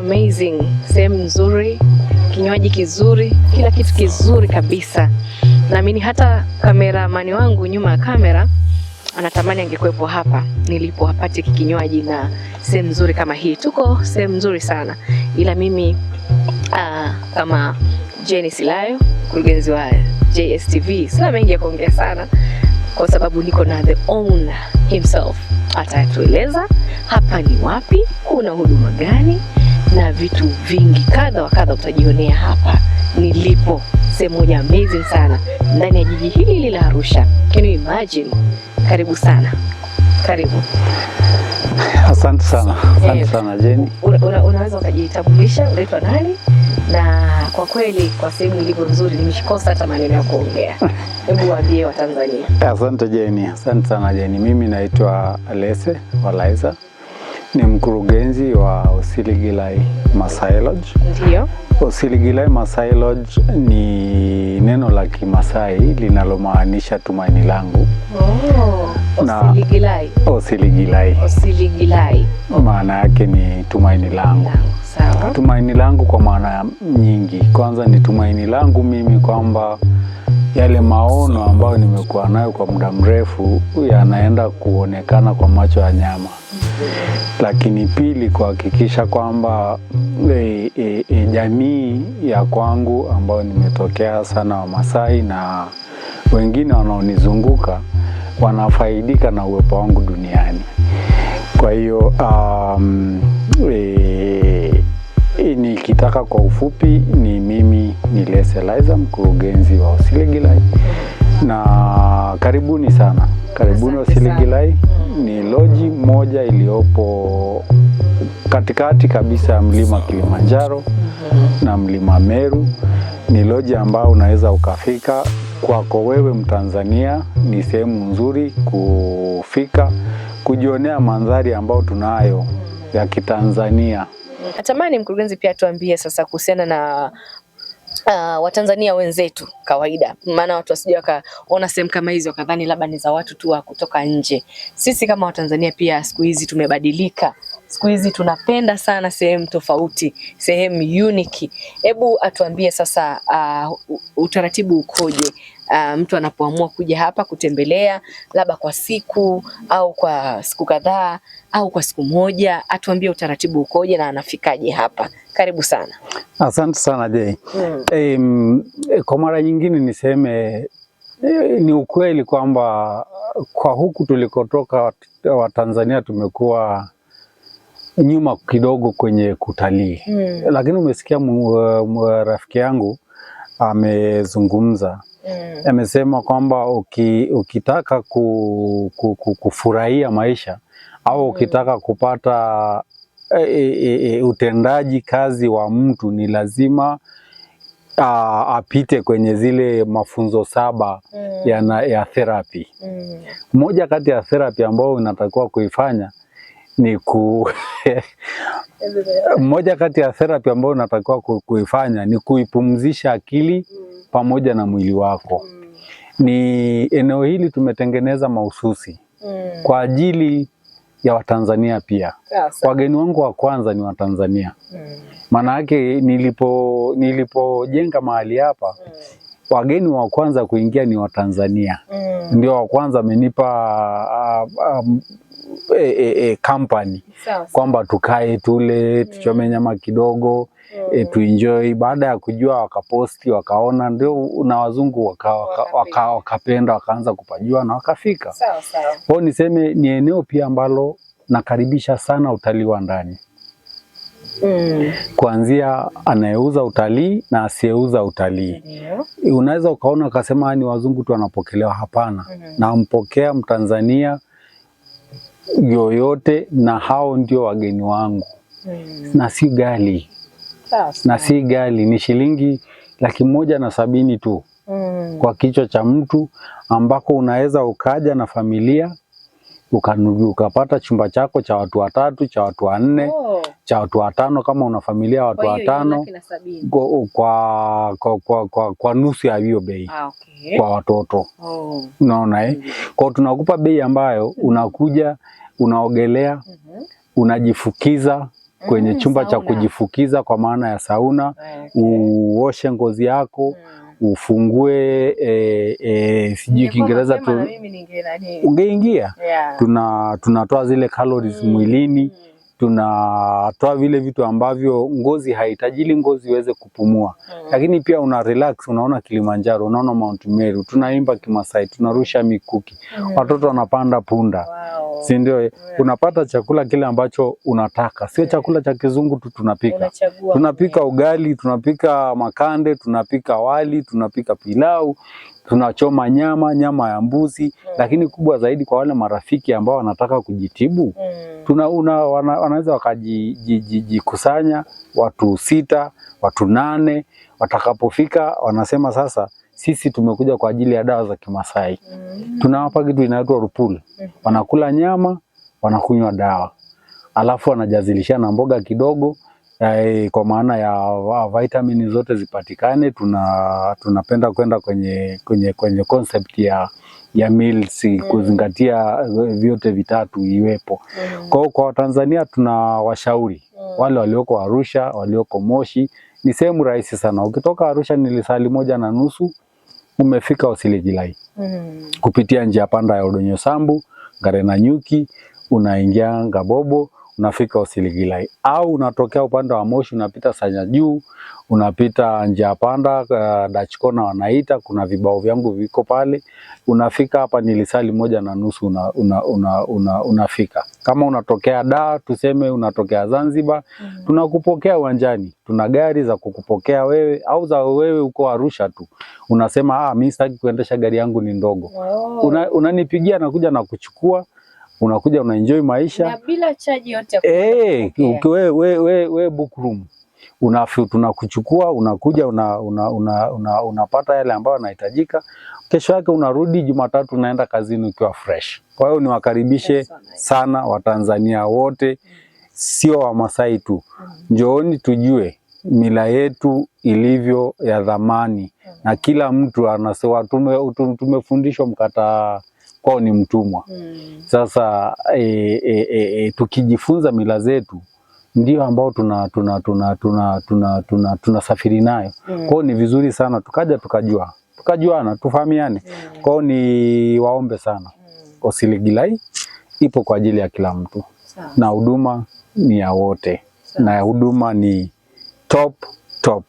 Amazing, sehemu nzuri, kinywaji kizuri, kila kitu kizuri kabisa. Naamini hata kameramani wangu nyuma ya kamera anatamani angekuwepo hapa nilipo apate kinywaji na sehemu nzuri kama hii. Tuko sehemu nzuri sana, ila mimi kama Jenny Silayo, mkurugenzi wa JSTV, sina mengi ya kuongea sana kwa sababu niko na the owner himself, atatueleza hapa ni wapi, kuna huduma gani na vitu vingi kadha wa kadha utajionea hapa nilipo, sehemu moja amazing sana ndani ya jiji hili hili la Arusha. Can you imagine? Karibu sana, karibu. Asante sana, asante sana Jenny. Unaweza ukajitambulisha, unaitwa nani? Na kwa kweli kwa sehemu ilivyo nzuri nimeshikosa hata maneno ya kuongea. Hebu waambie Watanzania. Asante Jenny, asante sana Jenny. Mimi naitwa Alese Walaiza, ni mkurugenzi wa Osiligilai Masai Lodge. Osiligilai Masai Lodge ni neno la Kimasai linalomaanisha tumaini langu. Oh, Osiligilai. Osiligilai Osiligilai. Maana yake ni tumaini langu. Sawa. Tumaini langu kwa maana nyingi. Kwanza ni tumaini langu mimi kwamba yale maono ambayo nimekuwa nayo kwa muda mrefu yanaenda kuonekana kwa macho ya nyama. Lakini pili, kuhakikisha kwamba jamii ya kwangu ambayo nimetokea sana Wamasai na wengine wanaonizunguka wanafaidika na uwepo wangu duniani. Kwa hiyo nikitaka kwa ufupi ni mimi ni Lese Liza, mkurugenzi wa Osiligilai, na karibuni sana, karibuni. Asante sana. Osiligilai ni loji moja iliyopo katikati kabisa ya mlima Kilimanjaro na mlima Meru. Ni loji ambayo unaweza ukafika kwako wewe Mtanzania, ni sehemu nzuri kufika kujionea mandhari ambayo tunayo ya Kitanzania. Natamani mkurugenzi pia tuambie sasa kuhusiana na Watanzania wenzetu kawaida, maana watu wasije wakaona sehemu kama hizi wakadhani labda ni za watu tu wa kutoka nje. Sisi kama Watanzania pia siku hizi tumebadilika, siku hizi tunapenda sana sehemu tofauti, sehemu unique. Hebu atuambie sasa, utaratibu ukoje? Mtu anapoamua kuja hapa kutembelea labda kwa siku au kwa siku kadhaa au kwa siku moja, atuambie utaratibu ukoje na anafikaje hapa. Karibu sana. Asante sana Jay. Kwa mara nyingine niseme ni ukweli kwamba kwa huku tulikotoka Watanzania tumekuwa nyuma kidogo kwenye kutalii. Lakini umesikia rafiki yangu amezungumza, amesema kwamba ukitaka kufurahia maisha au ukitaka kupata utendaji kazi wa mtu ni lazima apite kwenye zile mafunzo 7 ya therapy. Moja kati ya therapy ambayo unatakiwa kuifanya ni ku moja kati ya therapy ambayo unatakiwa kuifanya ni kuipumzisha akili pamoja na mwili wako. Ni eneo hili tumetengeneza mahususi kwa ajili ya Watanzania pia. Wageni wangu wa kwanza ni Watanzania. Maana yake nilipojenga mahali hapa, wageni wa kwanza kuingia ni Watanzania. Ndio wa kwanza amenipa company kwamba tukae tule, tuchome nyama kidogo, tuenjoy. Baada ya kujua wakaposti, wakaona, ndio na wazungu wakapenda, wakaanza kupajua na wakafika. Sawa sawa. Kwa hiyo niseme ni eneo pia ambalo nakaribisha sana utalii wa ndani. Kuanzia anayeuza utalii na asiyeuza utalii. Unaweza ukaona ukasema ni wazungu tu wanapokelewa. Hapana. Nampokea Mtanzania yoyote na hao ndio wageni wangu. Na si ghali. Na si ghali, ni shilingi 170,000 tu kwa kichwa cha mtu, ambako unaweza ukaja na familia ukapata chumba chako cha watu 3, cha watu 4, cha watu 5 kama una familia watu Kwa hiyo hiyo 5, 170,000. kwa nusu ya hiyo bei. Kwa watoto. Unaona? Kwa hiyo tunakupa bei ambayo unakuja, unaogelea, unajifukiza, kwenye chumba cha sauna. Kujifukiza kwa maana ya sauna, uoshe ngozi yako, ufungue sijui Ningekuwa Kiingereza mapema na tu mimi ninge nani. Ungeingia. Tunatoa zile calories mwilini, tunatoa vile vitu ambavyo ngozi haihitaji ili ngozi iweze kupumua. Lakini pia una relax, unaona Kilimanjaro, unaona Mount Meru, tunaimba Kimasai, tunarusha mikuki, watoto wanapanda punda, si ndio? Unapata chakula kile ambacho unataka, sio chakula cha kizungu tu tunapika. Unachagua. Tunapika ugali, tunapika makande, tunapika wali, tunapika pilau, tunachoma nyama, nyama ya mbuzi. Lakini kubwa zaidi kwa wale marafiki ambao wanataka kujitibu, wanaweza wakajikusanya watu sita, watu nane, watakapofika wanasema sasa sisi tumekuja kwa ajili ya dawa za Kimasai. Tunawapa kitu inaitwa rupul. Wanakula nyama, wanakunywa dawa, alafu wanajazilishana na mboga kidogo kwa maana ya vitamini zote zipatikane. Tunapenda kwenda kwenye concept ya meals kuzingatia vyote vitatu iwepo. Kwa hiyo kwa Watanzania tunawashauri wale walioko Arusha, walioko Moshi, ni sehemu rahisi sana. Ukitoka Arusha ni lisali 1.5 umefika Osiligilai kupitia njia panda ya Oldonyo Sambu, Ngarenanyuki, unaingia Ngabobo, unafika Osiligilai, au unatokea upande wa Moshi unapita Sanya Juu, unapita njia panda Dutch Corner wanaita, kuna vibao vyangu viko pale, unafika hapa ni lisali 1.5 unafika. Kama unatokea Dar, tuseme unatokea Zanzibar, tunakupokea uwanjani, tuna gari za kukupokea wewe au za wewe uko Arusha tu, unasema mimi sitaki kuendesha gari yangu ni ndogo. Unanipigia nakuja na kuchukua, unakuja unaenjoy maisha Na bila chaji yote ya kupokea. We book room tunakuchukua unakuja unapata yale ambayo yanahitajika. Kesho yake unarudi Jumatatu unaenda kazini ukiwa fresh. Kwa hiyo niwakaribishe That's so nice. sana Watanzania wote, sio Wamasai tu, njooni tujue mila yetu ilivyo ya dhamani, na kila mtu anasema tumefundishwa mkataa kwao ni mtumwa. Sasa tukijifunza mila zetu ndio ambao tuna tuna tuna tuna tuna tuna tunasafiri nayo. Kwa hiyo ni vizuri sana tukaja tukajua tukajuana tufahamiane. Kwa hiyo ni waombe sana, Osiligilai ipo kwa ajili ya kila mtu na huduma ni ya wote na huduma ni top top.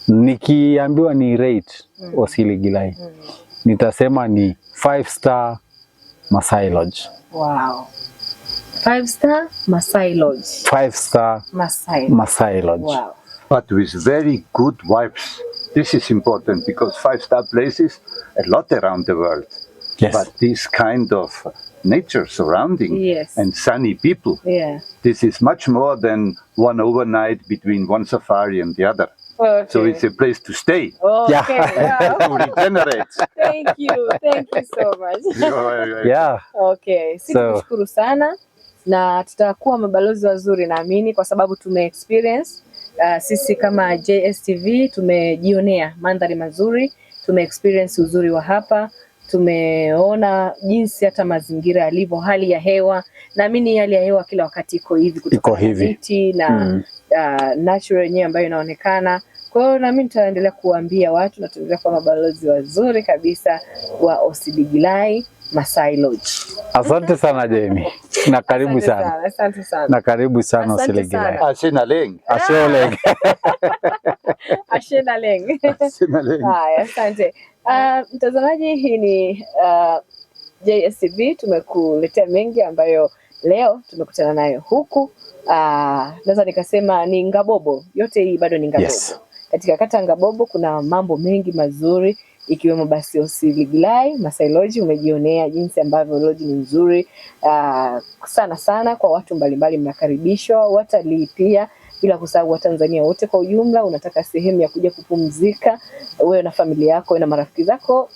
Nikiambiwa ni rate Osiligilai nitasema ni 5 star Masai Lodge. Wow. 5 star Masai Lodge. 5 star Masai. Masai Lodge. Wow. But with very good vibes. This is important because 5-star places a lot around the world. Yes. But this kind of nature surrounding and sunny people, this is much more than one overnight between one safari and the other. Okay. So it's a place to stay, Okay. Wow. to regenerate. Thank you. Thank you so much. You are very welcome. Yeah. Okay. Sisi tukushukuru sana na tutakuwa mabalozi wazuri naamini kwa sababu tume experience sisi kama JSTV tumejionea mandhari mazuri, tume experience uzuri wa hapa, tumeona jinsi hata mazingira yalivyo, hali ya hewa. Naamini hali ya hewa kila wakati iko hivi kutokana na hivi. miti na natural yenyewe ambayo inaonekana. Kwa hiyo naamini tutaendelea kuambia watu na tutaendelea kuwa mabalozi wazuri kabisa wa Osiligilai Masai Lodge. Asante sana Jamie. Na karibu Asante sana. Asante sana. Na karibu sana Asante Osiligilai. sana. Asena leng. Ashe Ashena leng. Asena leng. Haya, asante. Mtazamaji, hii ni JSTV, tumekuletea mengi ambayo leo tumekutana nayo huku. Naweza nikasema ni Ngabobo, yote hii bado ni Ngabobo. Yes. Katika kata Ngabobo kuna mambo mengi mazuri ikiwemo basi Osiligilai Masai Lodge. Umejionea jinsi ambavyo lodge ni nzuri sana sana kwa watu mbalimbali, mnakaribishwa, watalii pia, bila kusahau Watanzania wote kwa ujumla. Unataka sehemu ya kuja kupumzika wewe na familia yako, wewe na marafiki zako,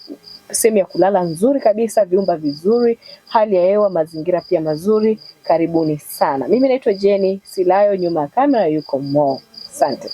sehemu ya kulala nzuri kabisa, vyumba vizuri, hali ya hewa, mazingira pia mazuri. Karibuni sana. Mimi naitwa Jenny Silayo, nyuma ya kamera yuko Mo. Asante.